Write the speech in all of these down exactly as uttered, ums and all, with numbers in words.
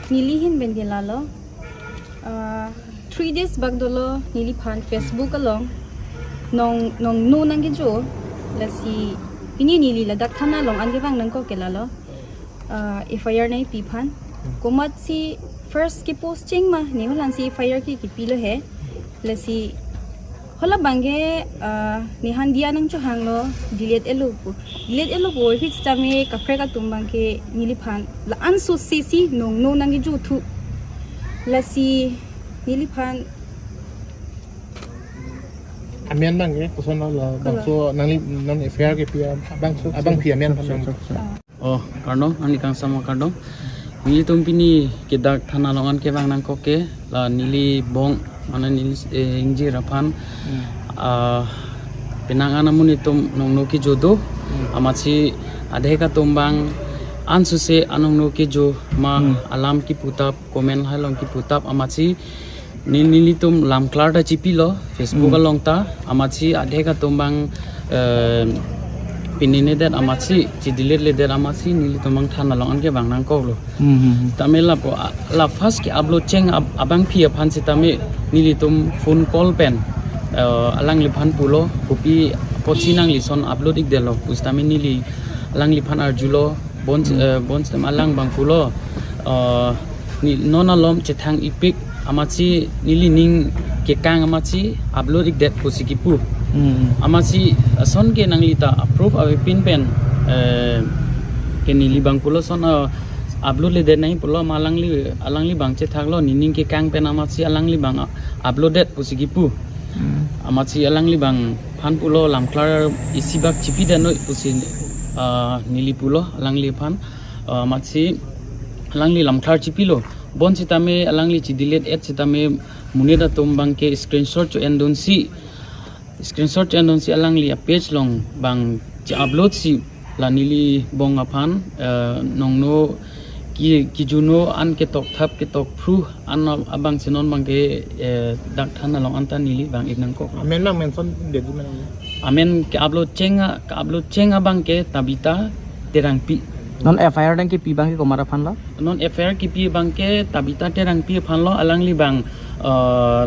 Neli ahin pen ke lalo. Ah, three days bak dolo neliphan Facebook along nong, nongno nangkejo. Lasi pini neli ladak thana along an kevang nangkok ke lalo. Ah, F I R nangpi aphan. Komatsi first ke posting ma, ne holan si F I R ke kipilo he. Lasi hala abangke, ah, nehan diya nangchohanglo, delete etlo pu. Delete etlo pu, hits tame kaprek atum abangke neliphan la-an sose si nongno nangkejo thu. Lasi neliphan Amen abangke koson lo, Kolo. Bangso nangli non F I R kepi abangso, abangpi amen aphan nang. Oh, kardom, ani kangsam kardom. Nelitum pini ke dak thana along an kevang nangkok ke, la neli bong, mane neli, eh, ingjir aphan, Hmm. ah, penang an amonit atum nongno kejo do, Hmm. amatsi adhek atum abang ansose anongno kejo ma Hmm. alam kiputap, comment hai along kiputap, amatsi Ne-, nelitum lam klar ta chipilo, Facebook Hmm. along ta, amatsi adhek atum abang, eh, pinine det amatsi, chidelete ledet amatsi, nelitum abang thana along an kevang nangkoklo. Hmm, hmm, hmm. Tame lapu, a-, la first ke-upload cheng ab-, abangpi aphan sitame nelitum phone call pen, eh, alangliphan pulo, kopi apotsi nangli lason upload-ik detlo, pusitame neli alangliphan arjulo, bon, Hmm. eh, bon sitame alang abang pulo, eh, ne non alom chethang-ikpik amatsi neli ning kekang amatsi upload-ik det pusi kipu. Hmm. Amatsi ason ke nangli ta approve avepin pen, eh, ke neli abang pulo son, eh, upload ledet nangji pulo ma alangli, alangli abang chethaklo nening kekang pen amatsi alangli abang upload det pusi kipu. Hmm. Amatsi alangli abangphan pulo lam klar isi bak chipi det noi pusi, ah, neli pulo alangliphan, ah, amatsi alangli lam klar chipilo. Bon sitame alangli chidelete et sitame monit atum abangke screenshot cho-endunsi, screenshot cho-endunsi alangli a-page along abang che-upload si la neli bong aphan, eh, nongno ki-, kijuno an ketokthap ketokphru an abang si non abangke, eh, dak thana along an ta neli vang-ik nangkok. Amen abang mention det di mana? Amen ke-upload cheng a, ke-upload cheng abangke Tabitha Terangpi. Non F I R nangkepi abangke komat aphan lo? Non F I R kepi abangke Tabitha Terangpi aphan lo, alangli abang, eh,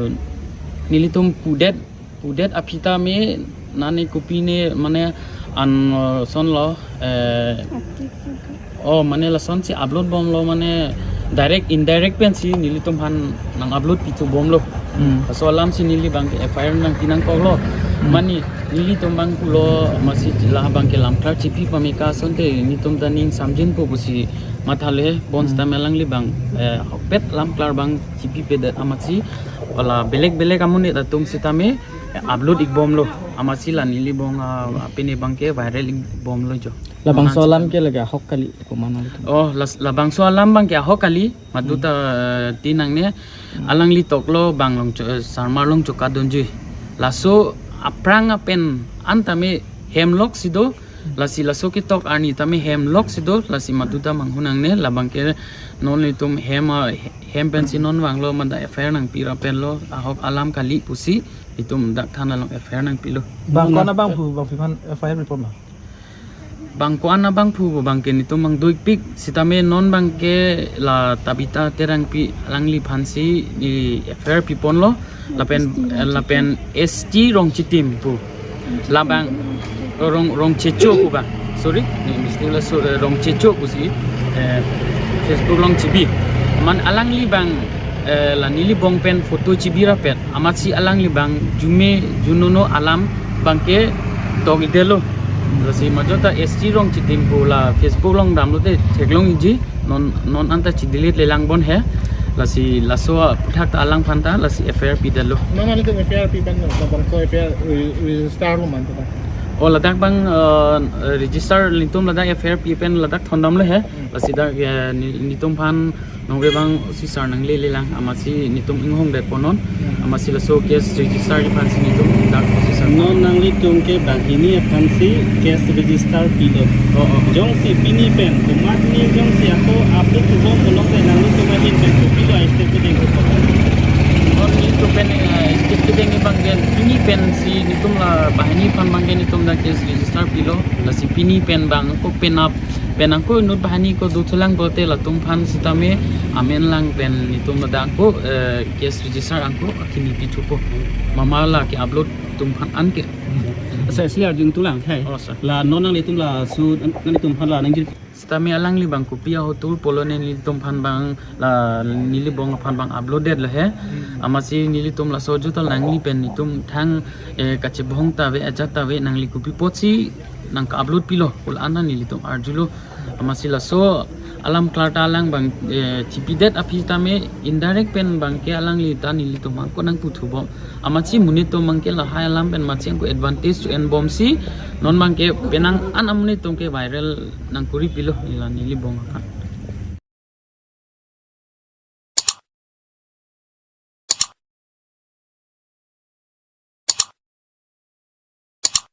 nelitum pudet pudet aphi tame nane kopi ne mane an, uh, son lo, eh, oh, mane lason si upload bomlo, mane direct indirect pensi nelitum aphan nang-upload pithu bomlo. Hmm. Laso alam si neli abangke F I R nangpi nangkoklo. Hmm. Mane nelitum abang pulo amatsi la abangke lam klar chipi pame ke asonte nelitum ta ning samjinpo pusi mathalo he, bon Hmm. sitame alangli abang, eh, ahokpet lam klar abang chipipedet amatsi, hala belek belek amonit atum sitame upload-ik bomlo, amatsi la neli bong, ah, apini abangke viral-ik bomlo jo. Labangso Aman alam sitame. Ke lake ahok kali, komat nangtum? Oh, las-, labangso alam abangke ahok kali, maduta, Hmm. eh, ti nangne, Hmm. alangli toklo bang Longcho-, eh, Sarmar Longchokadonjui. Laso aphrang apen an tame hem lok si do, lasi laso ketok arni tame hem lok si do, lasi maduta manghu nangne, labangke non nelitum hem, ah, hem pensi non vanglo, mada F I R nangpi ra penlo, ahok alam kali pusi, itum dak thana along F I R nangpilo. Bang Non ko-an abang phu, bangpi aphan F I R report ma? Bang ko-an abang phu abangke nelitum abang do-ikpik, sitame non abangke la Tabitha Terangpi alangliphan si ne F I R piponlo, lapen, S T eh, Rongchecho. Lapen S T Rongchitim pu. Labang Rong, Rongchecho pu ba. Sorry, ne mistake lo, so, eh, Rongchecho pusi, eh, Facebook along chibi. Man alangli abang, eh, la neli bong pen photo chibi rapet, amatsi alangli abang jume junono alam abangke tok-ik detlo. Lasi majota S T Rongchitim pu la Facebook along damlote theklong-ikji, non, non anta chidelete lelang bon he. Lasi laso aphuthak ta alangphan ta lasi F I R pidetlo. Non nanglitum F I R pi pen lo, bangso F I R re-, register lo ma anta ta? Oh, ladak abang, eh, register, nelitum ladak F I R pi pen ladak thondamlo he. Hmm. Lasi dak, eh, ne-, nelitum aphan nongve abang O C sir nanglelelang, amatsi nelitum inghongdetpo non. Hmm. Amatsi laso case register aphansi nelitum dak O C sir. Non nanglitum ke banghini aphansi case register pilo. Oh, oh. Jongsi pini pen, komatne jongsi ako upload thubom pulote nanglitum ahin pen kopilo a-step kedeng ko? Non nelitum pen, eh, step kedeng abangke pini pensi nelitum la banghini aphan abangke nelitum dak case register pilo. Lasi pini pen abang ko penap Pen angko inut banghini ko dothulang pulote latum aphan sitame amen lang pen netum ladak angko, eh, case register angko akimi pithupo. Mama la ke-upload atum aphan anke. Sir, sir, arjun tulang, hai. Oh, sir. La non nanglitum laso nanglitum aphan la nangjir. Sitame alangli bang kopi ahotur pulo nelitum aphan bang la neli bong aphan bang upload det lo he. Amatsi nelitum laso juta nangli pen netum thang, eh, kachebong ta ave, ajat ta ave, nangli kopi apotsi nang ka-upload pilo, pu la-an nelitum arjulo. Amatsi laso alam klar ta alang bang, eh, chipidet aphi tame indirect pen bang ke alangli ta nelitum angko nangputhu bom. Amatsi monit atum bang ke lahai alam pen matsi angko advantage to en bomsi non bang ke penang an amonit atum ke viral nangkori pilo neli la neli bong aphan.